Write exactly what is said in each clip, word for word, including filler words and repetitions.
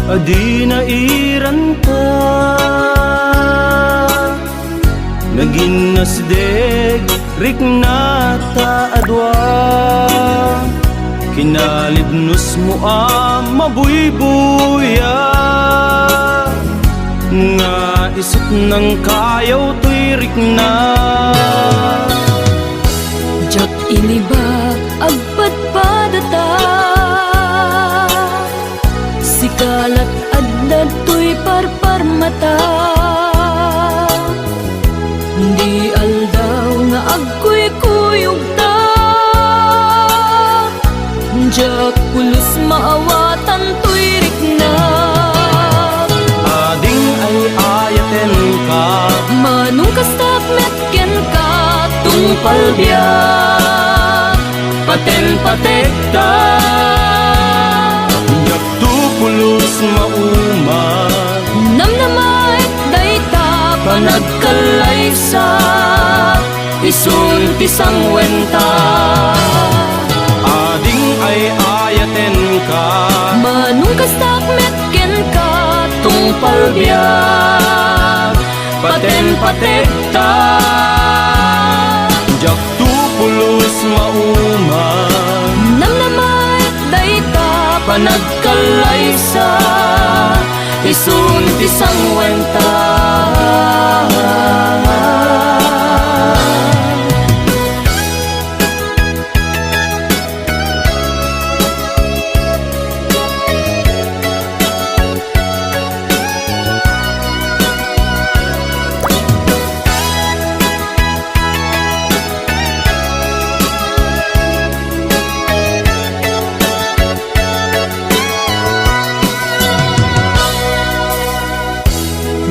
Adi nairanta, naginnasdeg, riknata a dua. Kinalibnosmo a mabuybuya, nga isut' nangkayaw toy rikna. Diak inibak, agpadpadata. Sika lat adda toy parparmata. Di aldaw nga agkuykuyogta. Diak pulos maawatan toy rikna. Ading ay-ayatenka. Manong kastak met kenka, tungpal biag, paten-pategta. Diakto pulos mauma. Namnamaek dayta panagkallaysa, isun ti sangwenta. Ading ay-ayatenka. Manong kastak met kenka, tungpal biag, paten-pategta. Diakto pulos mauma. Namnamaek dayta panagkallaysa, isun ti sangwenta.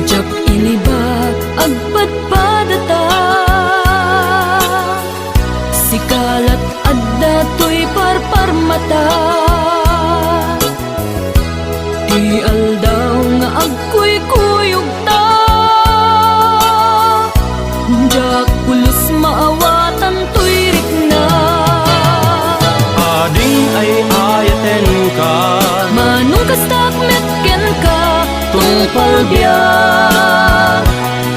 Diak inibak, agpadpadata. Sika lat adda toy parparmata. Ti aldaw nga agkuykuyogta, diak pulos maawatan toy rikna. Ading ay-ayatenka. Manong kastak met kenka, tungpal biag,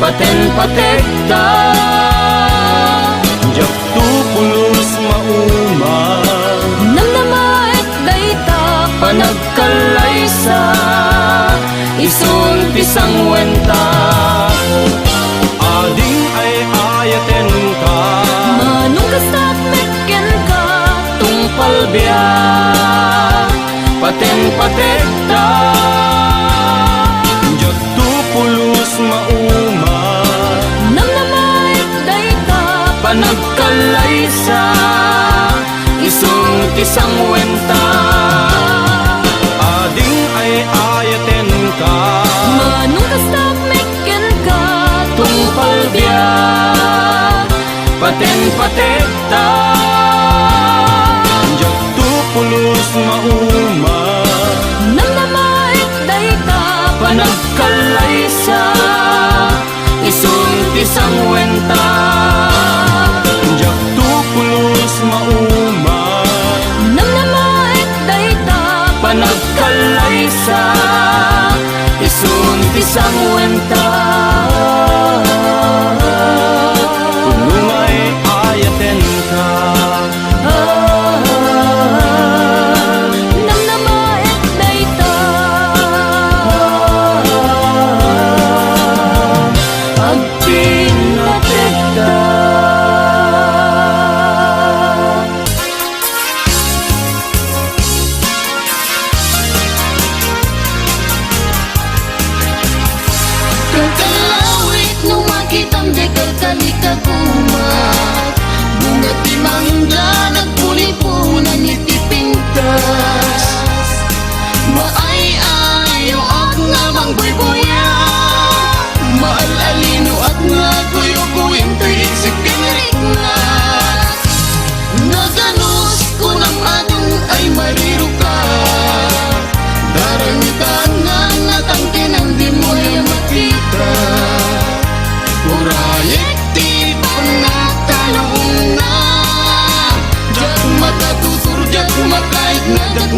paten-pategta. Diak to pulos mauma. Namnamaek dayta panagkallaysa, isun ti sangwenta. Ading ay-ayatenka. Manong kastak met kenka, tungpal biag, paten-pategta. Diak to pulos mauma. Namnamaek dayta panagkallaysa, isun ti sangwenta. Ading ay-ayatenka. Manong kastak met kenka, tungpal biag, paten-pategta. Diak to pulos mauma. Namnamaek dayta panagkallaysa, isun ti sangwenta. Diak to pulos mauma. Namnamaek dayta panagkallaysa, isun ti sangwenta. Punong ay-ayatenka. Namnamaek dayta. Agpinnategta. Kakalawit no makitam, diay kalkali koma. Bunga ti mangga, nagpunipunan iti pintas. Maay-ayoak nga mangbuybuya. Maal-alinoak nga kuykuyen toy isip ken rikna. Naganus, kunam, adun ay mariroka. Darangitan nga natangkenan, dimo aya makita. Urayek ti pannakaluonna. Diak makatutur, diak makaikna, diak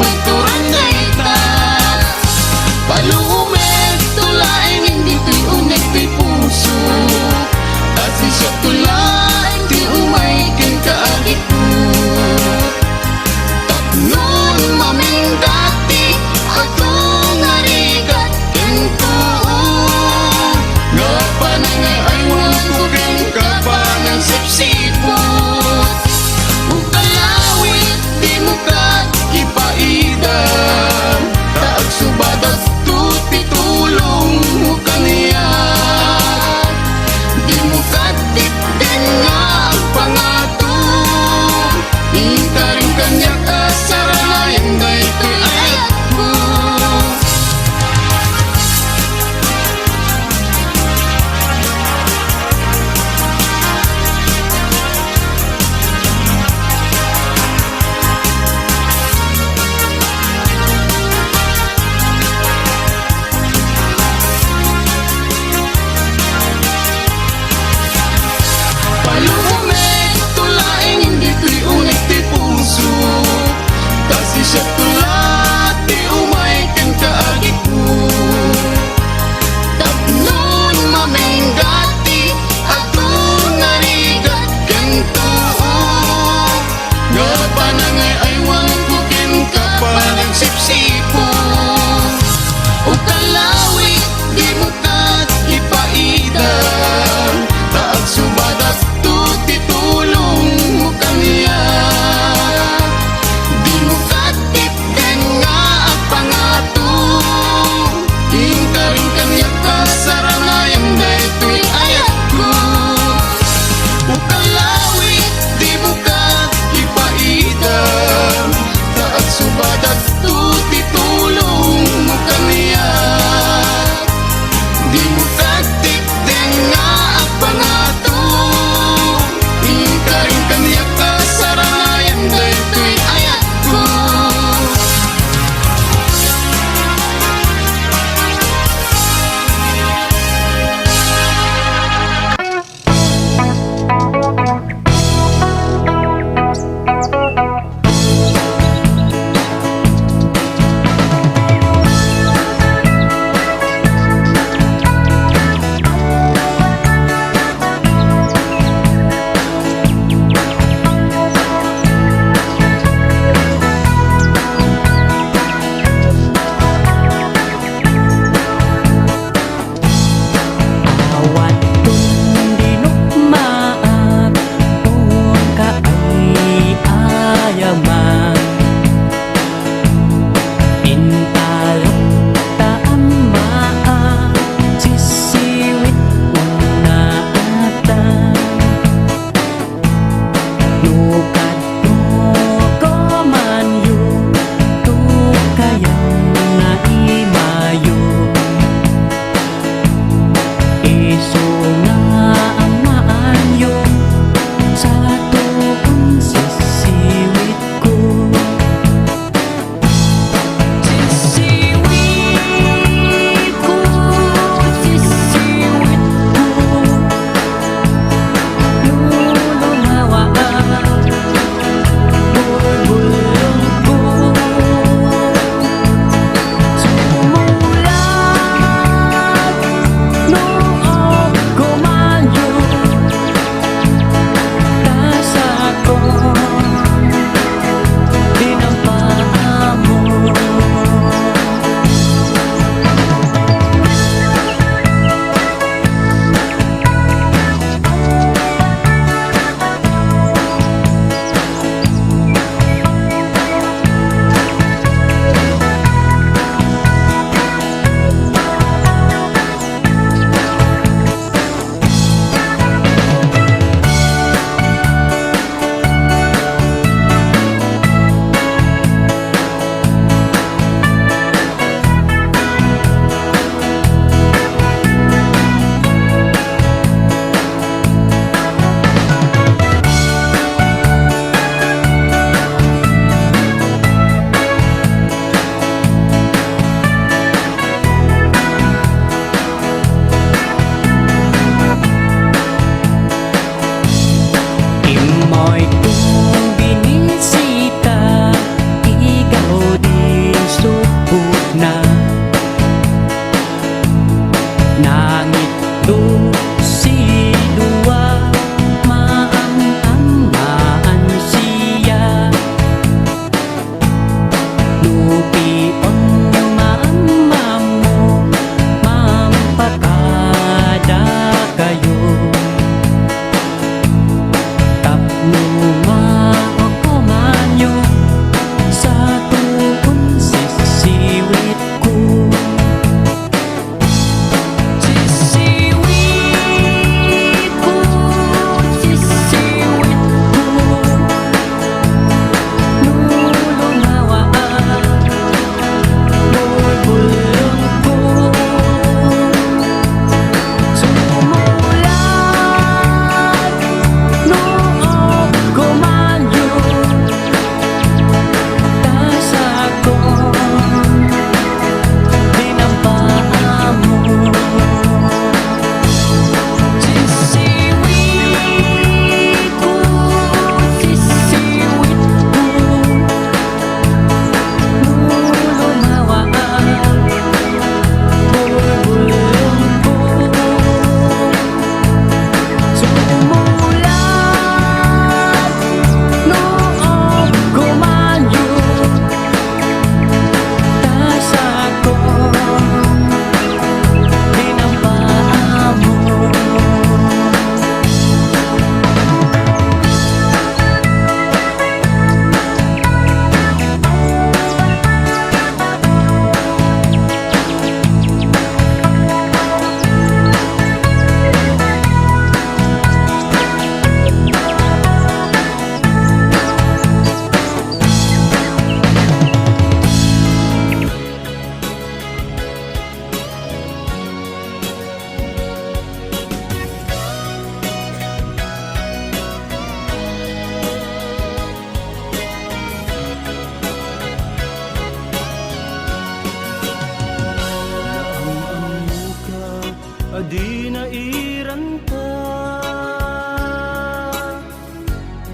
Di nairanta,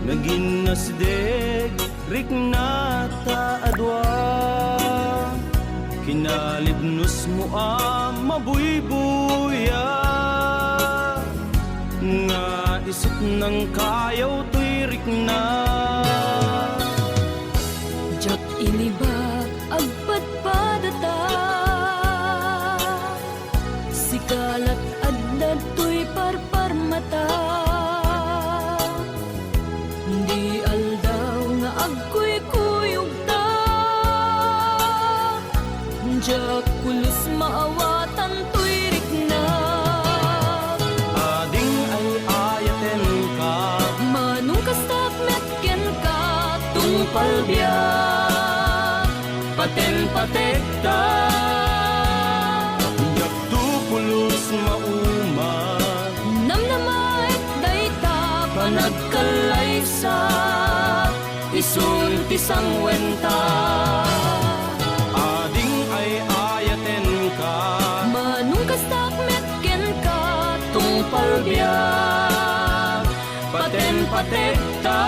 naginnasdeg, riknata a dua. Kinalibnosmo a mabuybuya, nga isut' nangkayaw toy rikna. Diak inibak, agpadpadata. Sika lat adda toy parparmata. Di aldaw nga agkuykuyogta. Diak pulos maawatan toy rikna. Ading ay-ayatenka. Manong kastak met kenka, tungpal biag, paten-patekta. Diakto pulos mauma. Namnamaek dayta panagkallaysa, isun ti sangwenta. Ading ay-ayatenka. Manong kastak met kenka, tungpal biag, paten-patekta.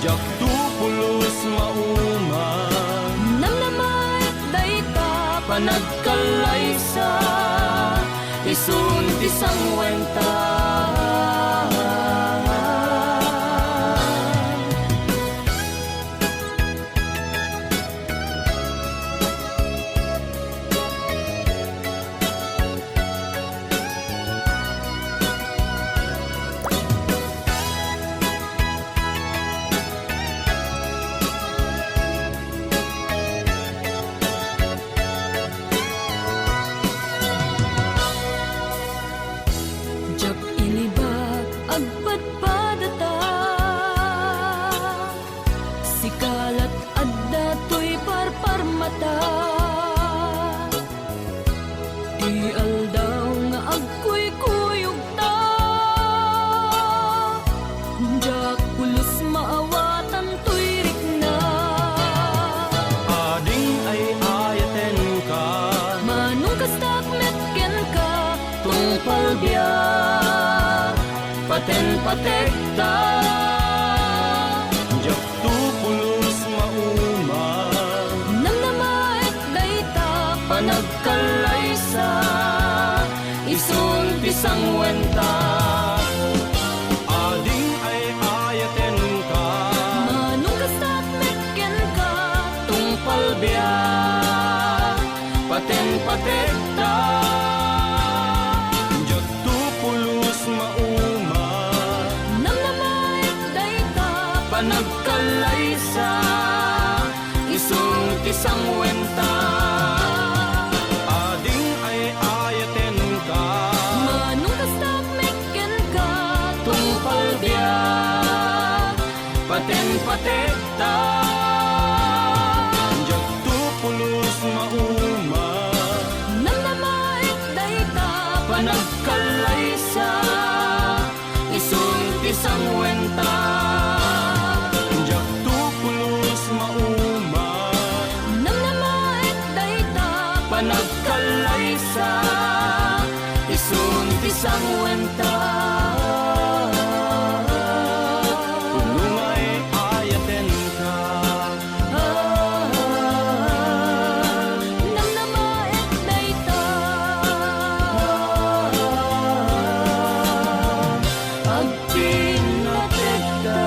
Diakto pulos mauma. Namnamaek dayta panagkallaysa, isun ti sangwenta. Diak inibak, agpadpadata. Sika lat adda toy parparmata. Di aldaw nga agkuykuyogta. Diak pulos maawatan toy rikna. Ading ay-ayatenka. Manong kastak met kenka, tungpal biag, paten-patekta. Diakto pulos mauma. Namnamaek dayta panagkallaysa, isun ti sangwenta. Ading ay-ayatenka. Manong kastak met kenka, tungpal biag, paten-patekta. Diakto pulos mauma. Namnamaek dayta panagkallaysa, isun ti sangwenta. Ading ay-ayatenka. Manong kastak met kenka, tungpal biag, paten-patekta. Diakto pulos mauma. Namnamaek dayta panagkallaysa, isun ti sangwenta. Diakto pulos mauma. Namnamaek dayta panagkallaysa, isun ti sangwenta. Punong ay-ayatenka. Namnamaek dayta. Agpinnatekta.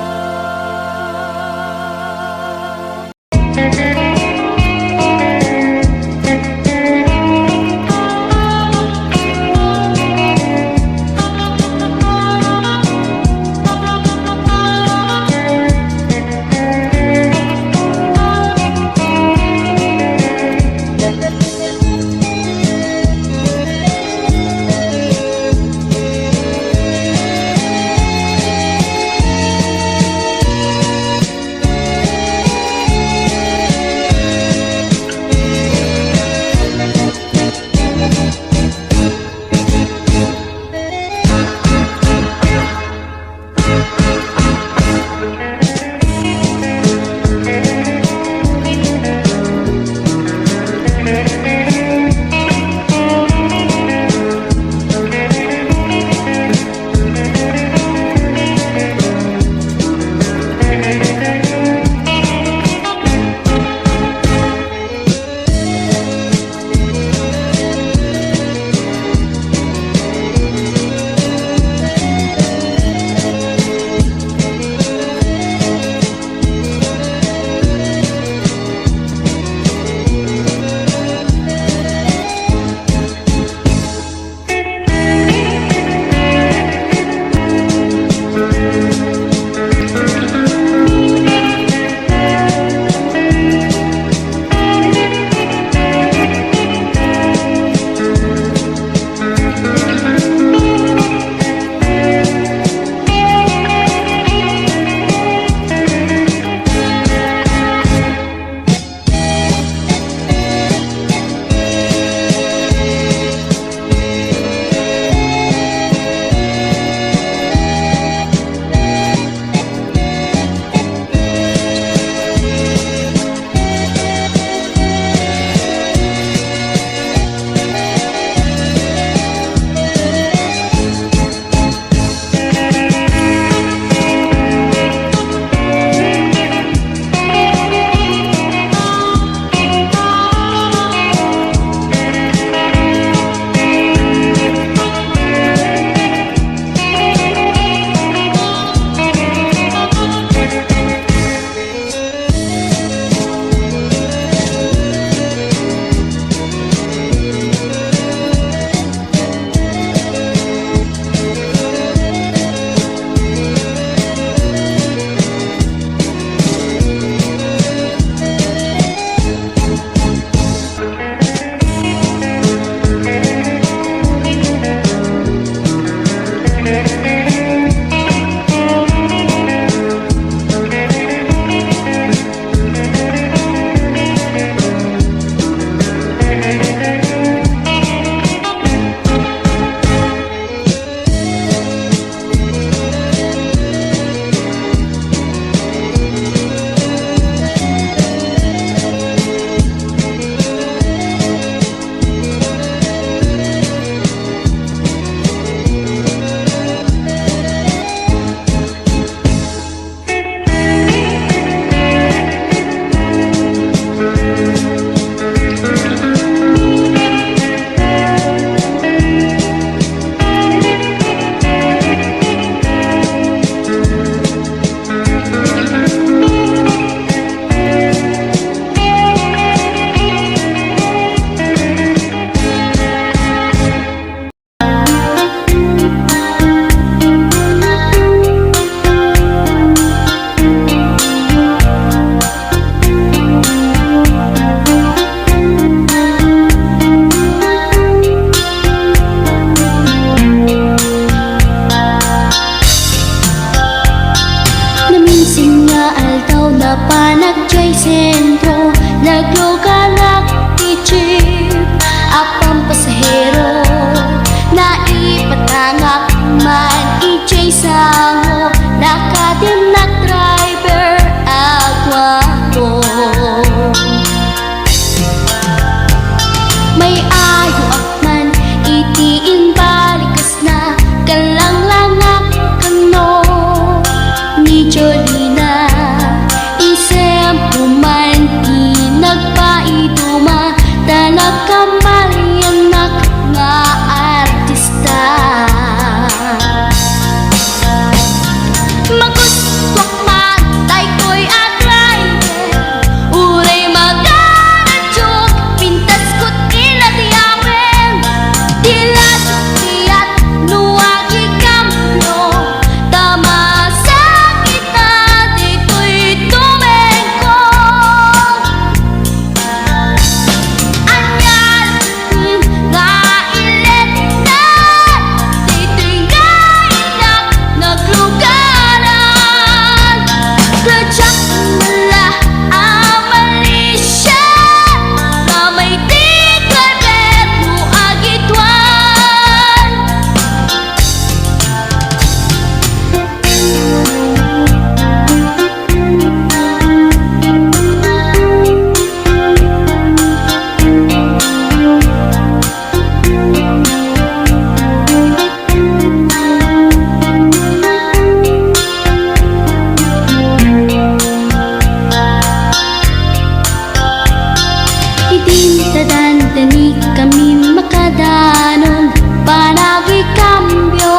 Gamin makadanon, panagikambio,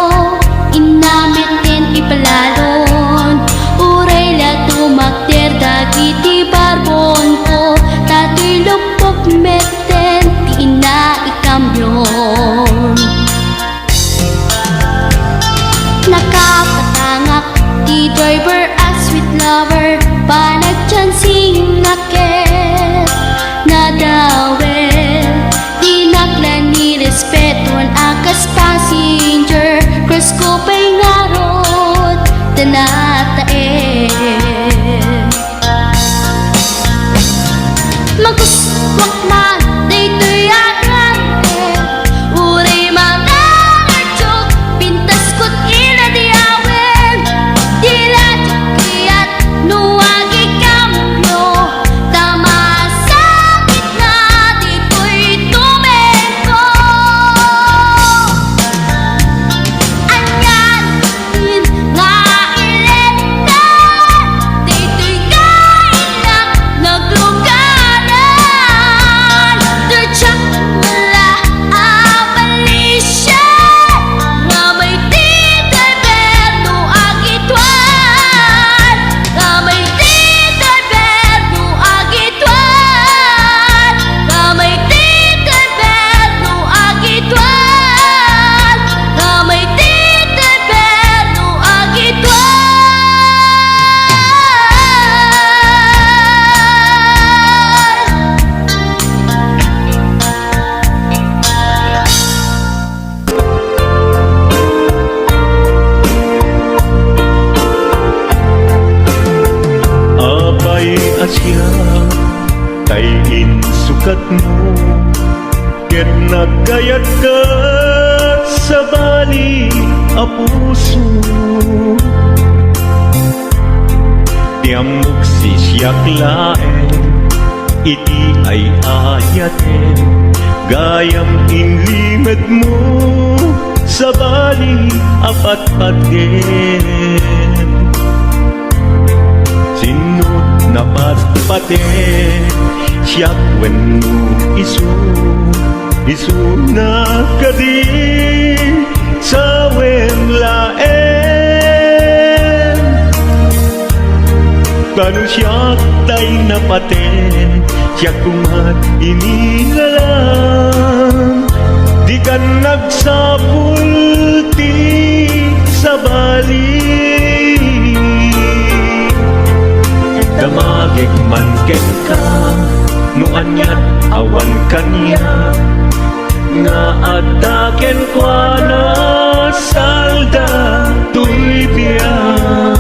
inna metten ipalalon, uray la tumakder dagiti barbonko, ta toy luppok metten ti inna ikambion. Nakapatangak ti driver a sweet lover, panagchancing a ket nadawel. Dinak la ni respeton a kas passenger, cruise ko pay ngarud ta nataen. Magustuak man daytoy a driver, uray manangartiok, pintas ket inadiawen. Di la diak kayat no agikambio, ta masakit na ditoy tumengko. Anian nga iletan daytoy nga innak nagluganan. Diak la a balisian, nga may ti driver no agituan, nga may ti driver no agituan, nga may ti driver no agituan, nga may ti driver no agituan. Apay a siak tay insukatmo, ket nagkayatka sabali a puso. Ti ammok sisiak laeng iti ay-ayatem, gayam inlimedmo sabali a patpatgem. Sinno napatpatem, siak wenno isu? Isuna kadi sawen laeng? Ta no siak tay napaten, siak koma ti inilalang. Dikan nagsapul ti sabali. Damagek man kenka, no aniat awan kaniak, nga adda kenkuana salda toy biag.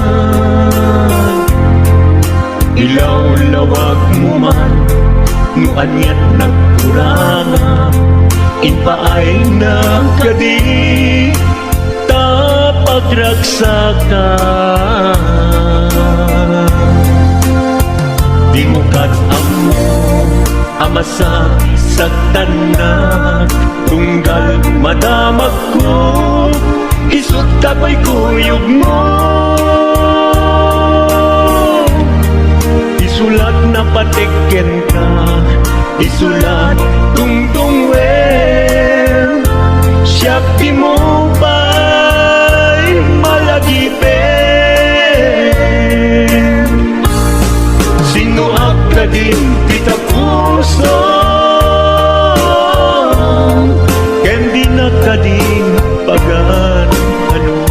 Ilawlawagmo man no aniat nagkurangak, impaayna kadi ta pagragsaka. Dimo ket ammo a masaktannak, tunggal madamagko, isut' ta koy kuyogmo. Isu la ti napatek kenka, isu la ti tungtungwem, siak dimo pay malagipen. Sinnoak kadin ti tapusom, ken dinak kadin pagan-anom.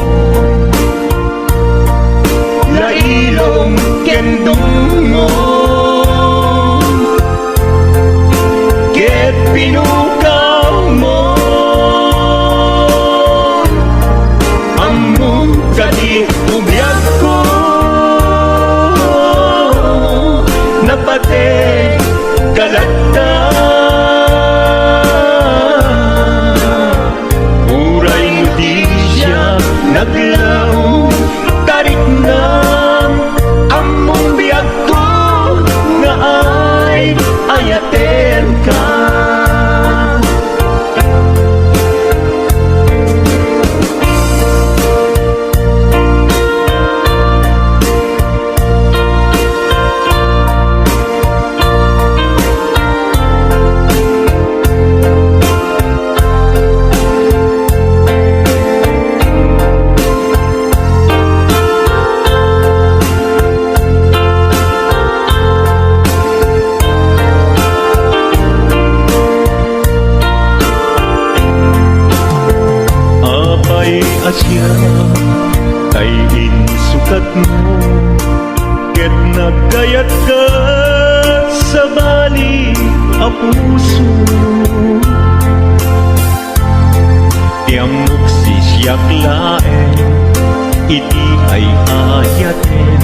Lailom ken dungngom ket pinukawmo. Ammom kadi ti biagko, napatek puso. Ti ammok, siak laeng iti ay-ayaten,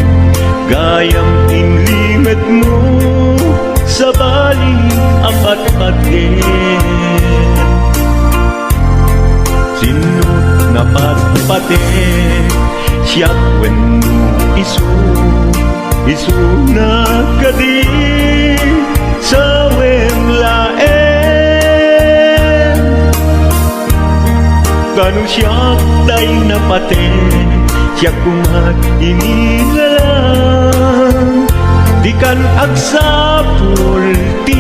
gayam inlimetmo, sabali a patpaten. Sinno napatpaten, siak wenno isu? Isuna kadi sawem laeng. Kano siak tay napaten, siak koma inilalang. Dikan agsapul ti